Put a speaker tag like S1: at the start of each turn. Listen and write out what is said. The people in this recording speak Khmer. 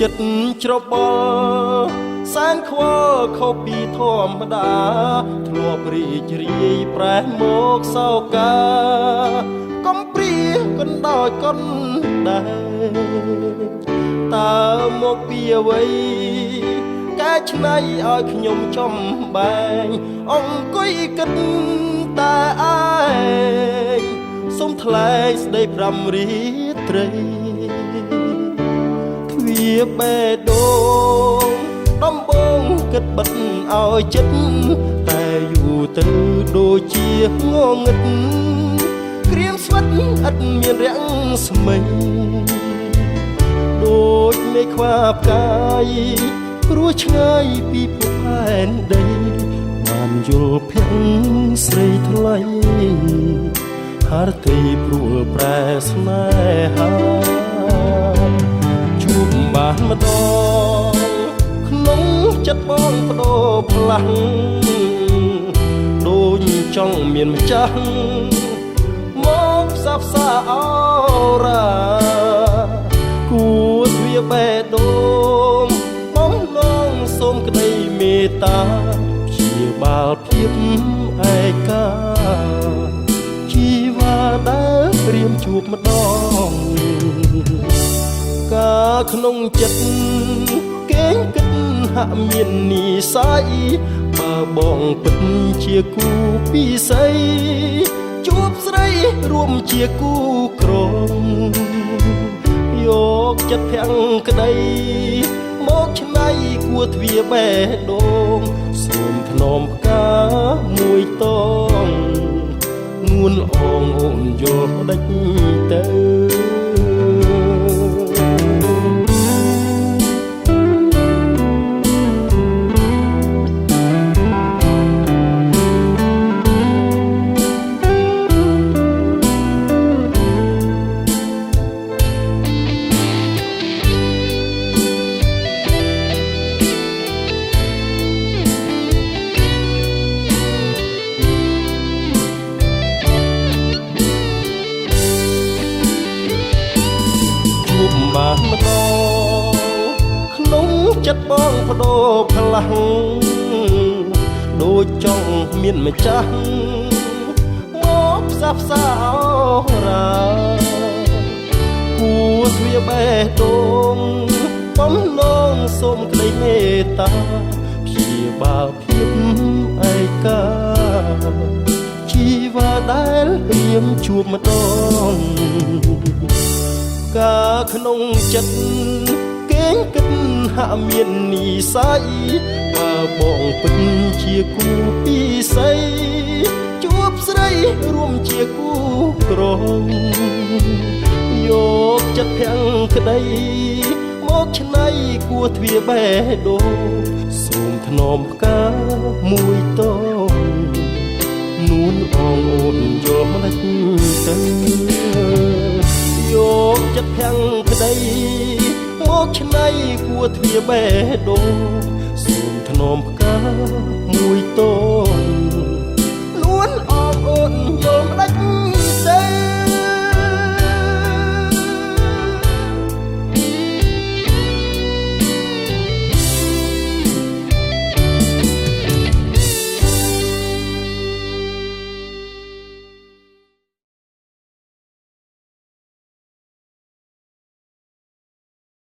S1: ចិត្តច្របល់សែនខ្វល់ខុសពីធម្មតាធ្លាប់រីករាយប្រែមកសោកាកំព្រាកណ្ដោយកុនដែរតើមកពីអ្វីកែច្នៃឲ្យខ្ញុំចំបែងអង្គុយគិតតែឯងសូមថ្លែងស្ដី5រាត្រីទ្វាបេះដូងដំបងគិតបិទឲ្យចិត្តតែយូរទៅដូចជាងងឹតក្រៀមស្វិតឥតមានរាំងស្មីដូចមេខ្វាផ្កាយព្រោះឆ្ងាយពីភពផែនដីបានយល់ភ័ក្រស្រីថ្លៃហារទីព្រួលប្រែស្នេហាជួបបានម្ដងក្នុងចិត្តបងបដូរផ្លាស់ដូចចង់មានម្ចាស់មកផ្សះផ្សាអរ៉ាគួរទ្វាបេះដូងបំឡងសូមក្តីមេត្តាព្យាបាលភាពឯកាជីវ៉ាដែលរៀមជួបម្ដងកាក្នុងចិត្តគេងគិតហាក់មាននិស័យបើបងពិតជាគូពិសីជួបស្រីរួមជាគូក្រងយកចិត្តភាំងក្តីមកឆ្នៃគួរទ្វាបេះដូងសូមធ្នមផ្កាមួយតងនួនល្អងអូនយល់ផ្ដិចទៅបានម្ដងក្នុងចិត្តបងបដូរផ្លាស់ដូចចង់មានម្ចាស់មកផ្សះផ្សាអរ៉ាគួរទ្វាបេះដូងបំឡងសូមក្តីមេត្តាព្យាបាលភាពឯកាជីវ៉ាដែលរៀមជួបម្ដងកាក្នុងចិត្តគេងគិតហាក់មាននិស័យបើបងពិតជាគូពិសីជួបស្រីរួមជាគូក្រងយកចិត្តភាំងក្តីមកឆ្នៃគួរទ្វាបេះដូងសូមធ្នមផ្កាមួយតងនួនអងអូនយល់មិនទៅយកចិត្តភាំងក្តីមកឆ្នៃគួរទ្វាបេះដូងសូមធ្នមផ្កាមួយតង